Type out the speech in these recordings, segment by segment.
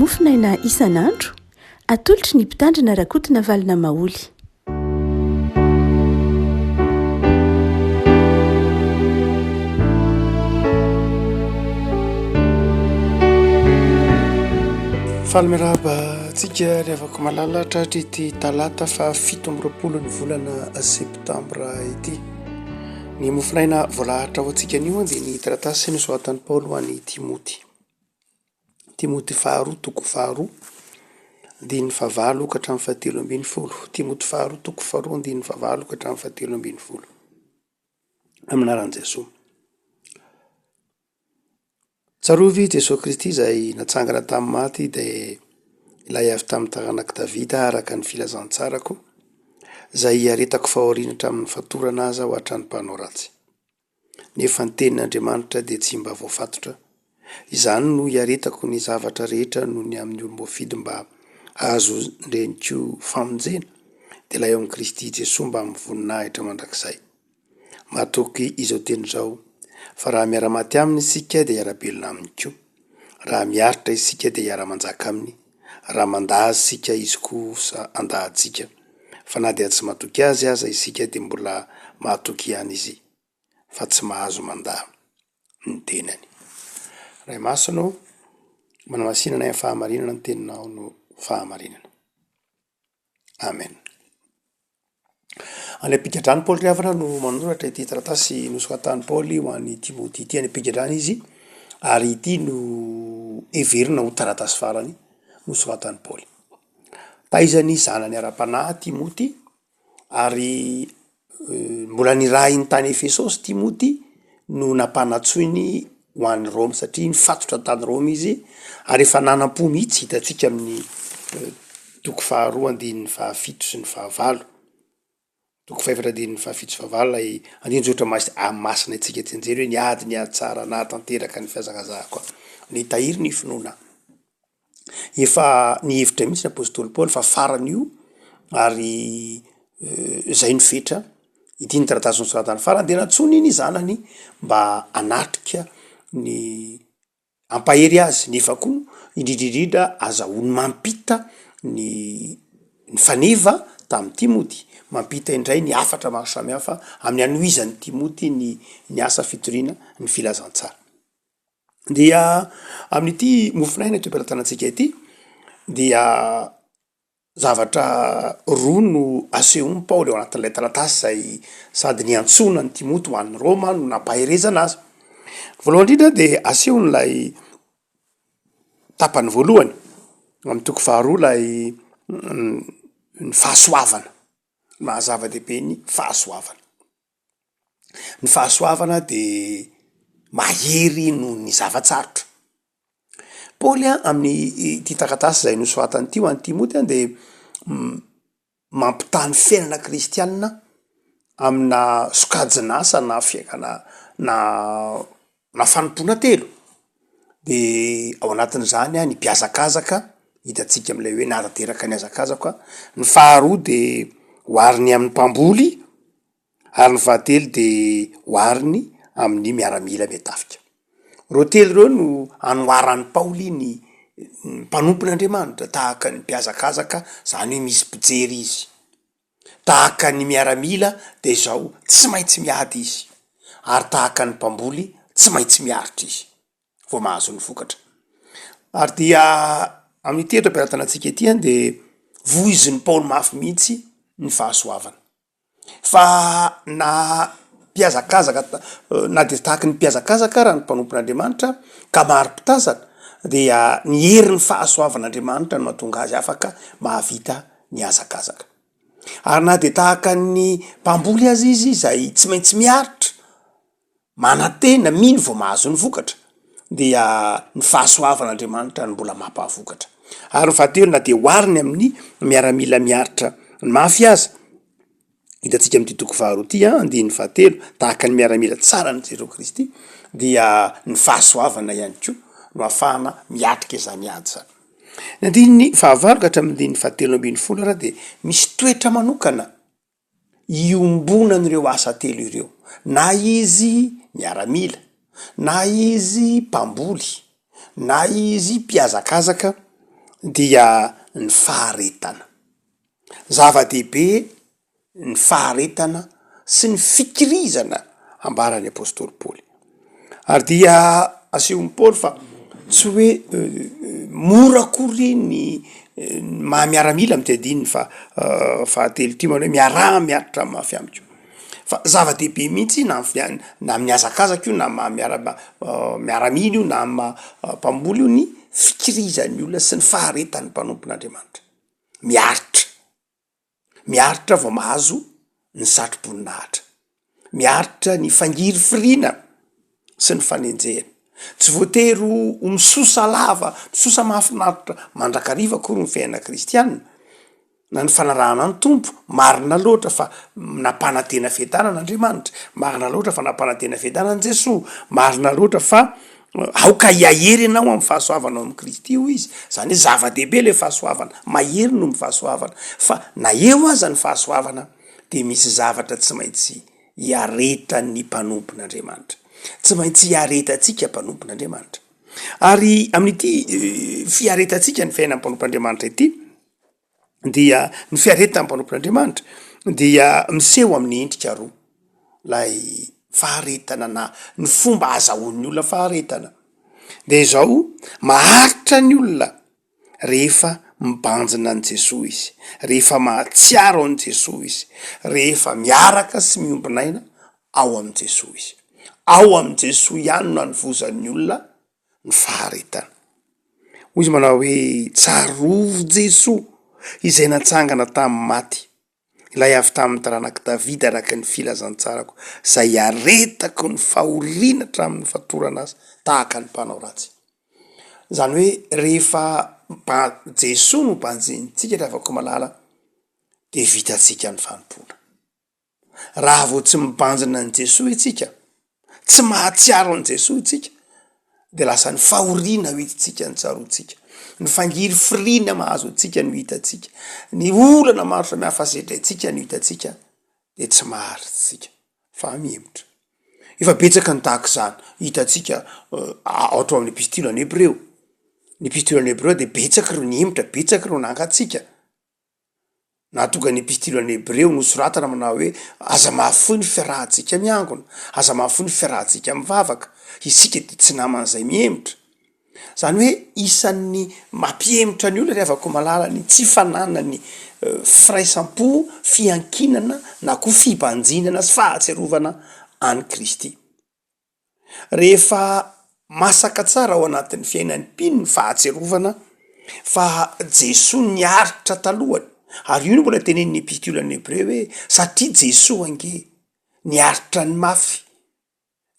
Mofonaina isan'andro, atolotry ny Mpitandrina Rakotonavalona Maholy. Faly miarahaba antsika ry havako malala tratry ity talata faha 27 ny volana septambra ity. Ny mofonaina voalahatra ho antsika anio dia ny taratasy nosoratan'i Paoly ho an'i Timoty. Timoty faharoa toko faharoa andininy fahavalo ka hatramin'ny fahatelo ambin'ny folo. Timoty faharoa toko faharoa andininy fahavalo ka hatramin'ny fahatelo ambin'ny folo. Amin'ny anaran'i Jesoa. Tsarovy Jesoa Kristy izay natsangana tamin'ny maty dia ilay avy tamin'ny taranak'i Davida araka ny filazantsarako, izay iaretako fahoriana hatramin'ny fatorana aza ho hatrany mpanao ratsy. Nefa ny tenin'Andriamanitra dia tsy mba voafatotra. Izany no iaretako ny zavatra rehetra noho ny amin'ny olom-boafidy mba hahazoan-dreny koa famonjena, dia ilay ao amin'i Kristy Jesoa mbamin'ny voninahitra mandrakizay. Matoky izao teny izao, fa raha miara-maty aminy isika dia hiara-belona aminy koa. Raha miaritra isika dia hiara-manjaka aminy. Raha mandà azy isika, izy kosa handà antsika. Fa na dia tsy matoky azy aza isika dia mbola mahatoky ihany izy, fa tsy mahazo mandà ny tenany. Ray Masina ô, manamasina anay amin'ny fahamarinana, ny teninao no fahamarinana. Amen. Any am-pigadrana Paoly ry havana no manoratra ity taratasy nosoratan'i Paoly ho an'i Timoty ity. Any am-pigadrana izy ary ity no heverina ho taratasy farany nosoratan'i Paoly. Taizan'ny zanany ara-panahy Timoty ary mbola nirahiny tany Efesosy Timoty no nampanantsoiny ho any Roma satria nifatotra tany Roma izy ary efa nanam-po mihitsy, hitantsika amin'ny toko faharoa andininy fahafito sy ny fahavalo, toko fahefatra andininy fahafito sy fahavalo ilay andinin-tsoratra masina antsika tsianjery hoe niady ny ady tsara nahatanteraka ny fihazakazahako aho, nitahiry ny finoana aho. Efa nihevitra mihitsy ny apostoly Paoly fa farany io ary zay no fetra, ity ny taratasy nosoratany farany de nantsoiny ny zanany mba hanatrika ny hampahery azy nefa koa indrindra indrindra azahoany mampita ny ny faneva tamin'i Timoty, mampita indray ny hafatra maro samihafa amin'ny hanohizan'i Timoty ny ny asa fitoriana ny filazantsara. Dia amin'ity mofonaina eto am-pelatanantsika ity dia zavatra roa no asehon'i Paoly ao anatin'ilay taratasy izay sady niantsoana an'i Timoty ho any Roma no nampaherezana azy. Voalohany indrindra dia asehon'ilay tapany voalohany amin'ny toko faharoa ilay ny fahasoavana, maha zava-dehibe ny fahasoavana. Ny fahasoavana de mahery noho ny zava-tsarotra. Paoly a amin'ny ity taratasy izay nosoratany ity ho an'i Timoty a de mampitaha ny fiainana kristianina amina sokajin'asa na fiainana na na fanompoana telo, de ao anatin'izany a ny mpihazakazaka, hitantsika am'lay hoe nahatanteraka ny hazakazaka, ny faharoa de ohariny amin'ny mpamboly, Ary ny fahatelo de ohariny amin'ny miaramila miatafika. Ireo telo ireo no anoharan'i Paoly ny mpanompon'Andriamanitra, tahaka ny mpihazakazaka, zany hoe misy mpijery izy. Tahaka ny miaramila de izao, tsy maintsy miady izy, ary tahaka ny mpamboly, tsy maintsy miaritra izy vao mahazo ny vokatra. Ary dia amin'ity eto am-pelatanantsika ity an, de voizin'i Paoly mafy mihitsy ny fahasoavana. Fa na mpihazakazaka na dia tahaky ny mpihazakazaka ara ny mpanompon'Andriamanitra ka maro mpitazana dia ny herin'ny fahasoavan'Andriamanitra no mahatonga azy afaka mahavita ny hazakazaka. Ary na dia tahaka ny mpamboly aza izy izay tsy maintsy miaritra Manantena, mino vao mahazo ny vokatra, dia ny fahasoavan'Andriamanitra no mbola mampahavokatra. Ary ny fahatelo, na dia ohariny amin'ny miaramila miaritra ny mafy aza, hitantsika amin'ity toko faharoa ity an, andininy fahatelo, tahaka ny miaramila tsara an'i Jesoa Kristy, dia ny fahasoavana ihany koa no ahafahana miatrika izany ady izany. Ny andininy fahavalo ka hatramin'ny andininy fahatelo ambin'ny folo ary dia misy toetra manokana iombonan'ireo asa telo ireo, na izy miaramila, na izy mpamboly, na izy mpihazakazaka. dia ny faharetana. Zava-dehibe ny faharetana sy ny fikirizana ambaran'ny apostoly Paoly. Ary dia asehon'i Paoly fa tsy hoe mora akory ny maha miaramila amin'ity andininy faha fahatelo ity manao hoe miaraha miaritra mafy amiko. Fa zava-dehibe mihitsy na am- na amin'ny hazakazaka io na maha miara- miaramila io na amy maha mpamboly io ny fikirizan'ny olona sy ny faharetan'ny mpanompon'Andriamanitra. Miaritra. Miaritra vao mahazo ny satroboninahitra. Miaritra ny fangirifiriana sy ny fanenjehana. Tsy voatery ho misosa lava, misosa mahafinaritra mandrakariva akory ny fiainana kristiana na ny fanarahana ny Tompo. Marina loatra fa nampanantena fiadanana Andriamanitra, marina loatra fa nampanantena fiadanana Jesoa, marina loatra fa Aoka hiahery ianao amin'ny fahasoavana ao amin'i Kristy, hoy izy. Izany hoe zava-dehibe ilay fahasoavana, mahery noho ny fahasoavana. Fa na eo aza ny fahasoavana, dia misy zavatra tsy maintsy iaretan'ny mpanompon'Andriamanitra. Tsy maintsy iaretantsika mpanompon'Andriamanitra. Ary amin'ity fiaretantsika ny fiainan'ny mpanompon'Andriamanitra ity, dia ny fiaretan'ny mpanompon'Andriamanitra dia miseho amin'ny endrika roa, lay faharetana na ny fomba azahoan'ny olona faharetana, de izao maharitra ny olona rehefa mibanjina an'i Jesoa izy, rehefa mahatsiaro an'i Jesoa izy, rehefa miaraka sy miombon'aina ao amin'i Jesoa izy, ao amin'i Jesoa ihany no anovozan'ny olona ny faharetana. Hoy izy manao hoe, Tsarovy Jesoa izay natsangana tamin'ny maty, ilay avy tamin'ny taranak'i Davida araka ny filazantsarako, izay iaretako ny fahoriana hatramin'ny fatorana azy tahaka ny mpanao ratsy. Izany hoe rehefa ba- Jesoa no banjinintsika ry havako malala dia vitantsika ny fanompoana. Raha vao tsy mibanjina an'i Jesoa isika, tsy mahatsiaro an'i Jesoa isika, de lasa ny fahoriana ho hitantsika no tsaroantsika, ny fangirifiriana mahazo antsika no hitantsika, ny olana maro samihafa sedraintsika no hitantsika, de tsy maharitra isika fa mihemotra. Efa betsaka ny tahaka izany hitantsika ohatra ao amin'ny epistily an'i Hebreo, ny epistily an'i Hebreo de betsaka ireo nihemotra, betsaka ireo nangatsiaka. Nahatonga ny Epistily an'ny Hebreo nosoratana manao hoe, Aza mahafoy ny fiarahantsika miangona, aza mahafoy ny fiarahantsika mivavaka, isika dia tsy naman'izay mihemotra. Izany hoe isan'ny mampihemotra ny olona ry havako malala ny tsy fananany firaisam-po, fiankinana na koa fibanjinana sy fahatsiarovana an'i Kristy. Rehefa masaka tsara ao anatin'ny fiainan'ny mpino ny fahatsiarovana fa Jesoa niaritra talohany, ary io no mbola tenenin'ny epistiolan'ny Hebreo hoe satria Jesoa ange niaritra ny mafy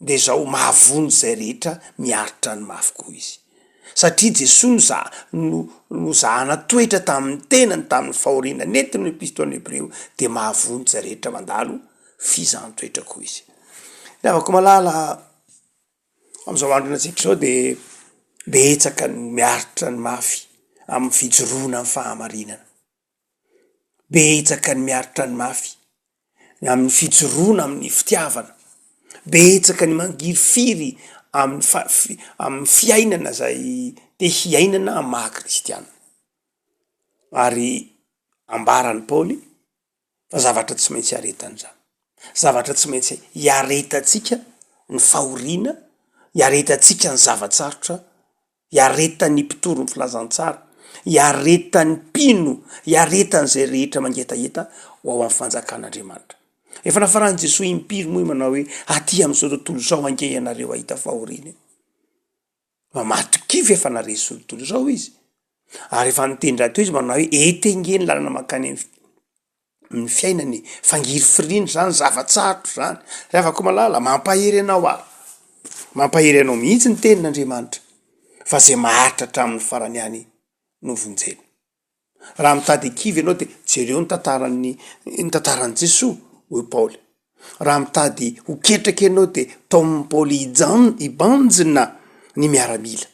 de zao mahavonjy izay rehetra miaritra ny mafy koa izy, satria Jesoa no za- no nozahana toetra tamin'ny tenany tamin'ny fahoriana nentiny hoy epistiolan'ny Hebreo de mahavonjy izay rehetra mandalo fizahan-toetra koa izy. Ry havako malala, amin'izao andro iainantsika izao de betsaka ny miaritra ny mafy amin'ny fijoroana amin'ny fahamarinana, betsaka ny miaritra ny mafy amin'ny fijoroana amin'ny fitiavana, betsaka ny mangirifiry amin'ny fa- fi- amin'ny fiainana zay te hiainana amin'ny maha kristiana, ary ambaran'i Paoly fa zavatra tsy maintsy iaretana izany, zavatra tsy maintsy iaretantsika ny fahoriana, iaretantsika ny zava-tsarotra, iaretan'ny mpitory ny filazantsara, iaretan'ny mpino, iaretan'izay rehetra mangetaheta ho ao amin'ny fanjakan'Andriamanitra. Efa nafaran'i Jesoa impiry moa manao hoe aty amin'izao tontolo izao ange ianareo hahita fahoriana e! Fa matokia fa efa naharesy izao tontolo izao izy. Ary efa niteny rahateo izy manao hoe ety ange ny lalana mankany amin'ny fiainana e, fangirifiriana izany, zava-tsarotra izany. Ry havako malala, mampahery anao aho, mampahery anao mihitsy ny tenin'Andriamanitra fa izay maharitra hatramin'ny farany ihany no vonjena. Raha mitady hikivy ianao de jereo ny tantaran'ny ny tantaran'i Jesoa hoy Paoly. Raha mitady ho ketraka ianao de taomin'i Paoly hijan- hibanjina ny miaramila.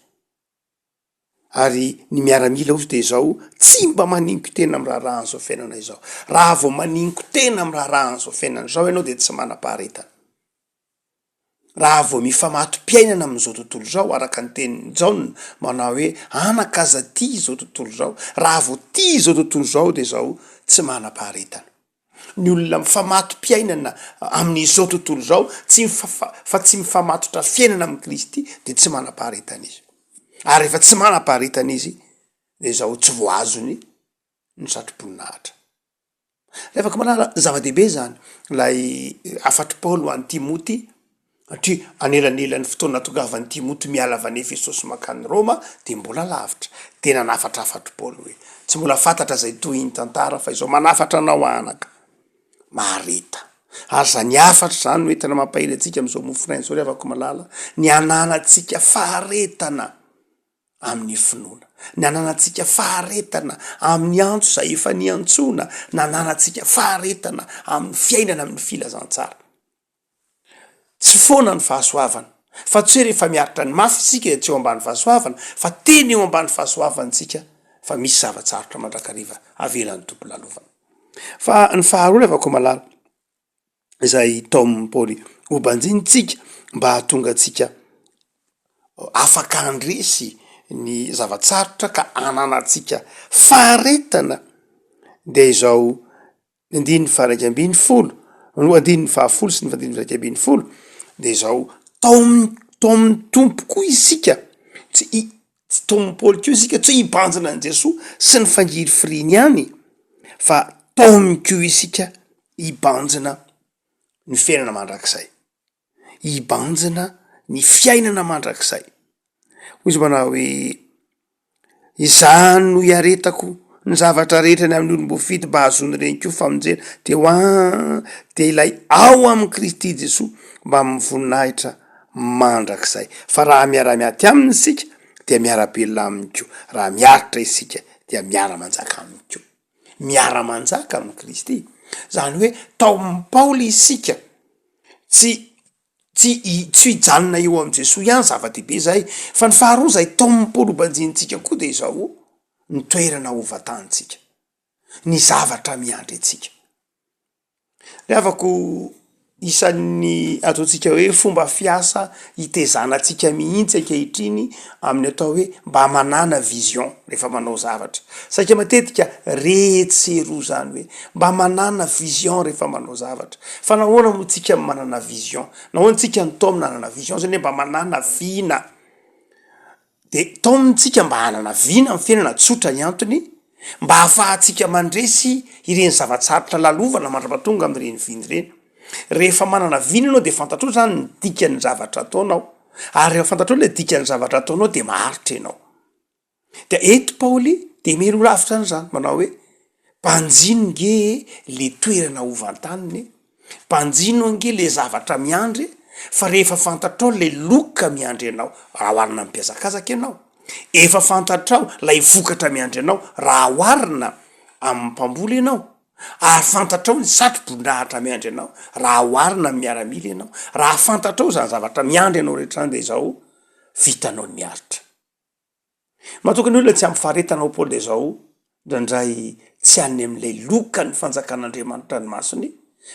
Ary ny miaramila hozy de izao, tsy mba maninko-tena amin'ny raharahan'izao fiainana izao. Raha vao maninko-tena amin'ny raharahan'izao fiainana izao ianao de tsy manam-paharetana. Raha vao mifamato-piainana amin'izao tontolo izao, araka ny tenin'i Jaona manao hoe, Anaka aza tia izao tontolo izao, raha vao tia izao tontolo izao dia izao tsy manam-paharetana. Ny olona mifamato-piainana amin'izao tontolo izao, tsy mifafa, fa tsy mifamatotra fiainana amin'i Kristy dia tsy manam-paharetana izy. Ary rehefa tsy manam-paharetana izy dia izao tsy voaazony ny satroboninahitra. Ry havako malala, zava-dehibe izany ilay hafatr'i Paoly ho an'i Timoty, satria anelanelan'ny fotoana nahatongavan'i Timoty miala avy any Efesosy mankany Roma dia mbola lavitra. Dia nanafatra hafatr'i Paoly hoe, Tsy mbola fantatra izay tohin'ny tantara fa izao manafatra anao aho anaka, mahareta. Ary izany hafatra izany no entina mampahery antsika amin'izao mofonaina izao ry havako malala, ny hananantsika faharetana. amin'ny finoana, ny hananantsika faharetana amin'ny antso izay efa niantsoana, nananantsika faharetana amin'ny fiainana amin'ny filazantsara. Tsy foana ny fahasoavana, fa tsy hoe rehefa miaritra ny mafy isika dia tsy eo ambany fahasoavana, fa tena eo ambany fahasoavana isika fa misy zava-tsarotra mandrakariva avelan'ny Tompo lalovana. Fa ny faharoa ry havako malala, izay taomin'i Paoly hobanjinintsika mba hahatonga antsika afaka handresy ny zava-tsarotra ka hananantsika faharetana de izao ny andininy faha 11 no andininy fahafolo sy ny andininy 11 de izao taomin'ny taomin'ny Tompo koa isika tsy i- tsy taomin'i Paoly koa isika tsy hoe hibanjina an'i Jesoa sy ny fangirifiriany ihany fa taominy koa isika hibanjina ny fiainana mandrakizay, hibanjina ny fiainana mandrakizay. Hoy izy manao hoe, izany no iaretako ny zavatra rehetra ny amin'ny olom-boafidy mba hahazoan'ireny koa famonjena, de ho an- de ilay ao amin'i Kristy Jesoa mbamin'ny voninahitra mandrakizay. Fa raha miara-miaty aminy isika dia miara-belona aminy koa, raha miaritra isika dia miara-manjaka aminy koa. Miara-manjaka amin'i Kristy. Zany hoe taomin'i Paoly isika tsy tsy tsy hijanona eo amin'i Jesoa ihany, zava-dehibe zay, fa ny faharoa zay taomin'i Paoly hobanjinintsika koa de izao, ny toerana hovantanintsika, ny zavatra miandry antsika. Ry havako, isan'ny ataontsika hoe fomba fiasa hitezana antsika mihitsy ankehitriny amin'ny atao hoe mba manàna vision rehefa manao zavatra. Saika matetika re etsy sy eroa zany hoe mba manàna vision rehefa manao zavatra. Fa nahoana moa tsika no manana vision? Nahoana tsika no taomina hanana vision zany hoe mba manàna vina? De taominy tsika mba hanana vina amin'ny fiainana, tsotra ny antony, mba hahafahantsika mandresy ireny zava-tsarotra lalovana mandra-pahatonga amin'ireny vina ireny. Rehefa manana vina ianao de fantatrao zany ny dikan'ny zavatra ataonao, ary rehefa fantatrao le dikan'ny zavatra ataonao de maharitra ianao. De eto Paoly de mialoha lavitra an'izany manao hoe, banjino nge le toerana hovantanina e, Banjino ange le zavatra miandry e, fa rehefa fantatrao le loka miandry anao raha oharina amin'ny mpihazakazaka ianao, efa fantatrao lay vokatra miandry anao raha oharina amin'ny mpamboly ianao, ary fantatrao ny satro-boninahitra miandry anao raha oharina amin'ny miaramila ianao, raha fantatrao zany zavatra miandry anao rehetra zany de izao vitanao ny miaritra. Matoky ny olona tsy ampy faharetana ao Paoly dia izao, indraindray tsy any amin'ilay lokan'ny fanjakan'Andriamanitra ny masony,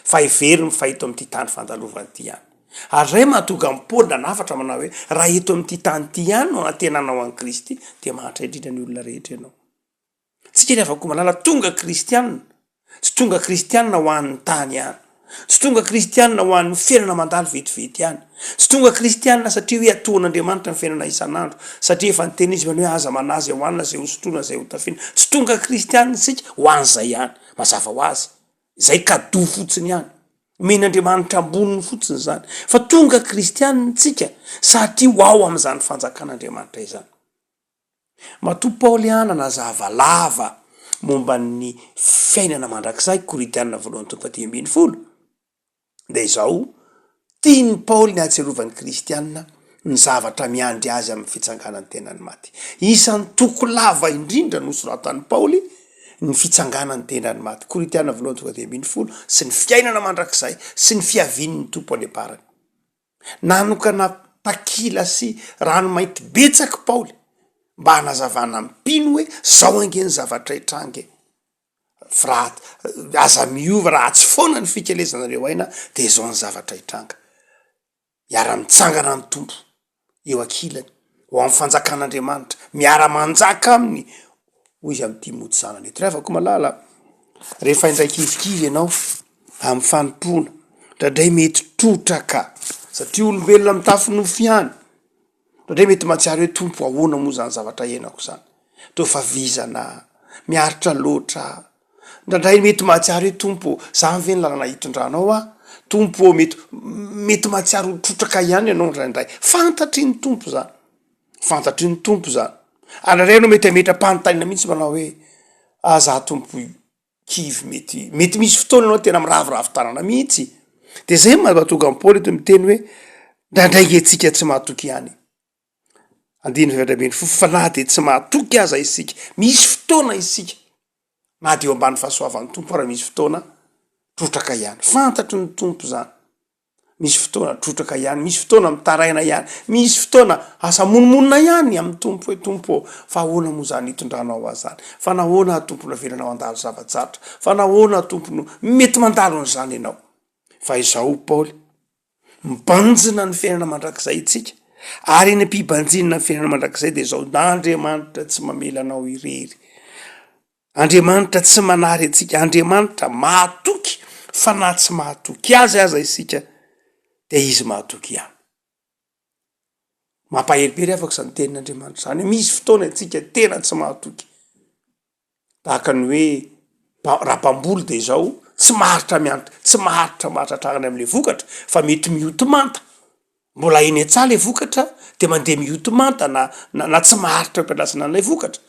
fa heveriny fa eto amin'ity tany fandalovana ity ihany. Ary izay mahatonga an'i Paoly nanafatra manao hoe, raha eto amin'ity tany ity ihany no anantenanao an'i Kristy, dia mahantra indrindra ny olona rehetra ianao. Tsika ry havako malala tonga kristianina, tsy tonga kristianina ho an'ny tany ihany, tsy tonga kristianina ho an'ny fiainana mandalo vetivety ihany, tsy tonga kristianina satria hoe atohan'Andriamanitra ny fiainana isan'andro, satria efa niteny izy hoe aza manahy izay hohanina, izay hosotroina, izay hotafiana, tsy tonga kristianina isika ho an'izay ihany, mazava ho azy, izay cadeau fotsiny ihany, omen'Andriamanitra amboniny fotsiny izany, fa tonga kristianina isika satria ho ao amin'izany fanjakan'Andriamanitra izany. Matoa Paoly nanazava lava momba ny fiainana mandrakizay, Korintiana voalohany toko fahadimy ambin'ny folo, dia izao, tian'i Paoly ny hahatsiarovan'ny kristiana ny zavatra miandry azy amin'ny fitsanganan'ny tenan'ny maty. Isan'ny toko lava indrindra nosoratan'i Paoly ny fitsanganan'ny tenan'ny maty, Korintiana voalohany toko fahadimy ambin'ny folo, sy ny fiainana mandrakizay sy ny fiavian'ny Tompo any am-parany. Nanokana takila sy ranomainty betsaka i Paoly mba hanazavana amin'ny mpino hoe zao ange ny zavatra hitranga e! Fa raha aza miova, raha tsy foana ny fikelezanareo aina de zao ny zavatra hitranga. Miara-mitsangana amin'ny Tompo eo ankilany, ho amin'ny fanjakan'Andriamanitra, miara-manjaka aminy, hoy izy amin'i Timoty zanany eto. Ry havako malala, rehefa indray kivikivy ianao amin'ny fanompoana, indraindray mety trotraka, satria olombelona mitafy nofo ihany, indraindray mety mahatsiaro hoe Tompo ahoana moa zany zavatra iainako zany, toa efa vizana, miaritra loatra, Indraindray mety mahatsiaro hoe Tompo ô, zany ve ny lalana hitondranao ahy? Tompo ô, mety, mety mahatsiaro ho trotraka ihany ianao indraindray. Fantatry ny Tompo zany, fantatry ny Tompo zany. Ary indraindray ianao mety hametra-panontaniana mihitsy manao hoe, ah za Tompo kivy, mety, mety misy fotoana ianao tena miraviravy tanana mihitsy. De zay mahatonga an'i Paoly eto miteny hoe, indraindray nge tsika tsy mahatoky ihany. Andininy 14, fa na dia tsy mahatoky aza isika, misy fotoana isika, na dia eo ambany fahasoavan'ny Tompo ara misy fotoana trotraka ihany. Fantatry ny Tompo izany. Misy fotoana trotraka ihany, misy fotoana mitaraina ihany, misy fotoana asa monomonona ihany amin'ny Tompo hoe Tompo ô, fa ahoana moa izany hitondranao ahy izany? Fa nahoana aho Tompo no avelanao handalo zava-tsarotra? Fa nahoana aho Tompo no mety mandalo an'izany ianao? Fa izao Paoly, Mibanjina ny fiainana mandrakizay itsika, ary eny am-pibanjinana ny fiainana mandrakizay dia izao, Andriamanitra tsy mamela anao irery, Andriamanitra tsy manary antsika, Andriamanitra mahatoky fa na tsy mahatoky azy aza isika dia izy mahatoky ihany. Mampahery be ry havako izany tenin'Andriamanitra izany hoe misy fotoana isika tena tsy mahatoky. Tahaka ny hoe raha mpamboly de izao tsy maharitra miant- tsy maharitra mahatratra any am'le vokatra fa mety mioty manta, mbola eny an-tsaha le vokatra de mandeha mioty manta na na tsy maharitra eo am-piandrasana an'ilay vokatra,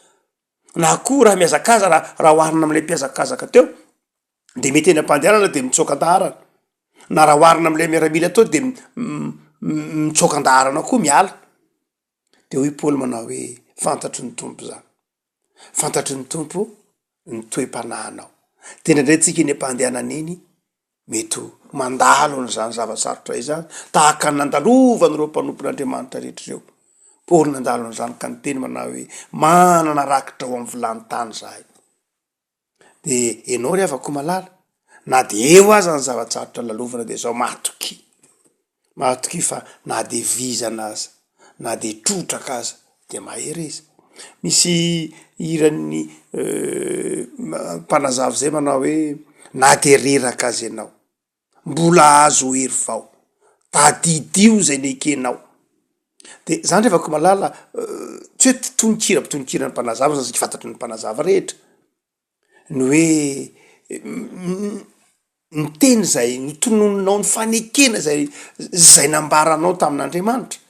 na koa raha mihazakaza raha raha oharina am'le mpihazakazaka teo de mety eny am-pandehanana de mitsoaka an-daharana, na raha oharina am'le miaramila teo de mitsoaka an-daharana koa miala, de hoy Paoly manao hoe fantatry ny Tompo zany. Fantatry ny Tompo ny toe-panahinao. Dia indraindray tsika eny am-pandehanana eny, mety ho mandalo an'izany zava-tsarotra izany, tahaka ny nandalovan'ireo mpanompon'Andriamanitra rehetra ireo. Paoly nandalo an'izany ka niteny manao hoe, manana rakitra ao amin'ny vilany tany izahay. De enao ry havako malala, na de eo aza ny zava-tsarotra lalovana de zao matokia, matokia fa na de vizana aza, na de trotraka aza de mahereza. Misy hiran'ny mpanazava zay manao hoe na de reraka aza ianao. Mbola azo hery vao. Tadidio izay nekenao. De zany ry havako malala, tsy hoe tononkira tononkira ny mpanazava zany saika fantatry ny mpanazava rehetra, ny hoe ny teny zay notononinao, ny fanekena zay zay nambaranao tamin'Andriamanitra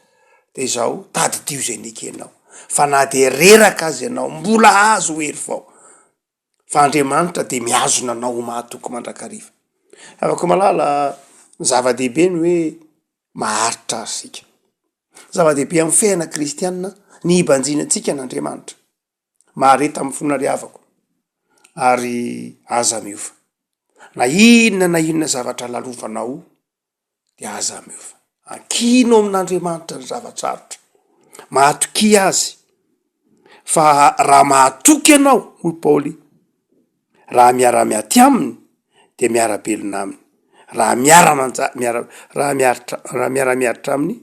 de izao tadidio izay nekenao, fa na de reraka aza ianao mbola azo hery vao. Fa Andriamanitra dia mihazona anao ho mahatoky mandrakariva. Havako malala, zava-dehibe ny hoe maharitra ary isika. Zava-dehibe amin'ny fiainana kristianina ny hibanjinantsika an'Andriamanitra. Mahareta amin'ny finoana ry havako, ary aza miova. Na inona na inona zavatra lalovanao de aza miova. Ankino amin'Andriamanitra ny zava-tsarotra. Mahatokia Azy. Fa raha mahatoky ianao, hoy Paoly, raha miara-miaty Aminy, de miara-belona Aminy. Raha miara-manja- miara- raha miaritra- raha miara-miaritra Aminy,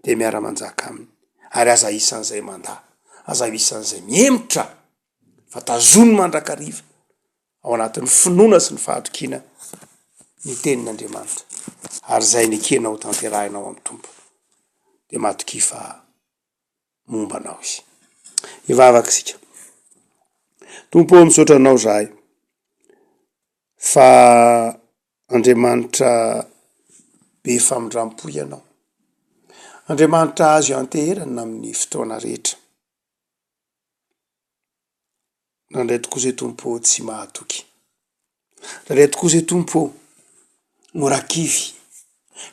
de miara-manjaka Aminy. Ary aza isan'izay mandà, aza isan'izay mihemotra, fa tazony mandrakariva. ao anatin'ny finoana sy ny fahatokiana ny tenin'Andriamanitra ary izay nekenao ho tanterahinao amin'ny Tompo dia matokia fa momba anao Izy. Hivavaka isika. Tompo ô, misaotra Anao izahay fa Andriamanitra be famindram-po Ianao. Andriamanitra azo ianteherana amin'ny fotoana rehetra. Nandray tokoa zay Tompo ô tsy mahatoky. Nandray tokoa zay Tompo ô mora kivy.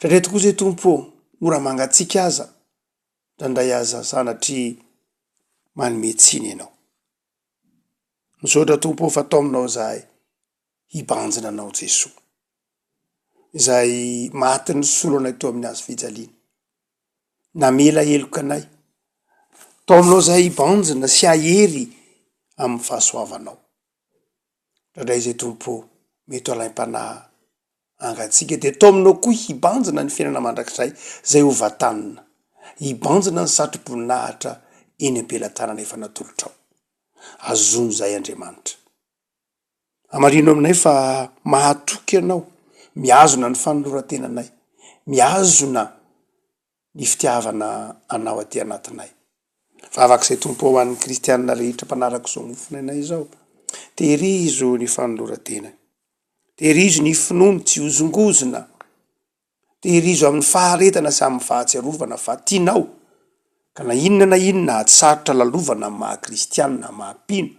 Nandray tokoa zay Tompo ô mora mangatsiaka aza, ndraindray aza sanatria manome tsiny Ianao. Misaotra Tompo ô fa taominao zahay hibanjina Anao Jesoa, izay maty nisolo anay teo amin'ny hazo fijaliana. Namela heloka anay. Tao aminao izahay hibanjina sy hahery amin'ny fahasoavanao. Indraindray izay Tompo ô, mety ho alaim-panahy. Angatsiaka dia taominao koa hibanjina ny fiainana mandrakizay izay ho vatanina, hibanjina ny satroboninahitra eny am-pelatanana efa natolotrao. Azony izay Andriamanitra. Hamarino aminay fa mahatoky Ianao, mihazona ny fanoloran-tenanay, mihazona ny fitiavana Anao aty anatinay. Vavaka izay Tompo ho an'ny kristianina rehetra mpanaraka izao mofonainay izao. Tehirizo ny fanoloran-tenany. Tehirizo ny finoany tsy hozongozona. Tehirizo amin'ny faharetana sy amin'ny fahatsiarovana fa tianao, ka na inona na inona ady sarotra lalovana amin'ny maha kristianina, maha mpino,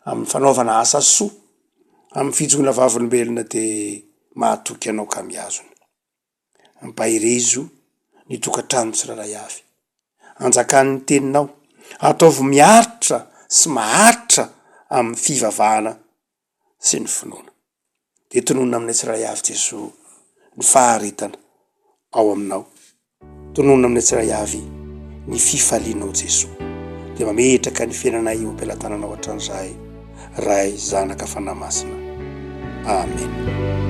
amin'ny fanaovana asa soa, amin'ny fijoroana vavolombelona dia mahatoky anao ka mihazona. Ampaherezo ny tokantrano tsirairay avy. Anjakan'ny teninao. Ataovy miaritra sy maharitra amin'ny fivavahana sy ny finoana. Dia tononina aminay tsirairay avy Jesoa ny faharetana ao aminao. Tononina aminay tsirairay avy ny fifalianao Jesoa. Dia mametraka ny fiainanay eo am-pelatananao hatrany izahay. Ray, Zanaka, Fanahy Masina. Amen.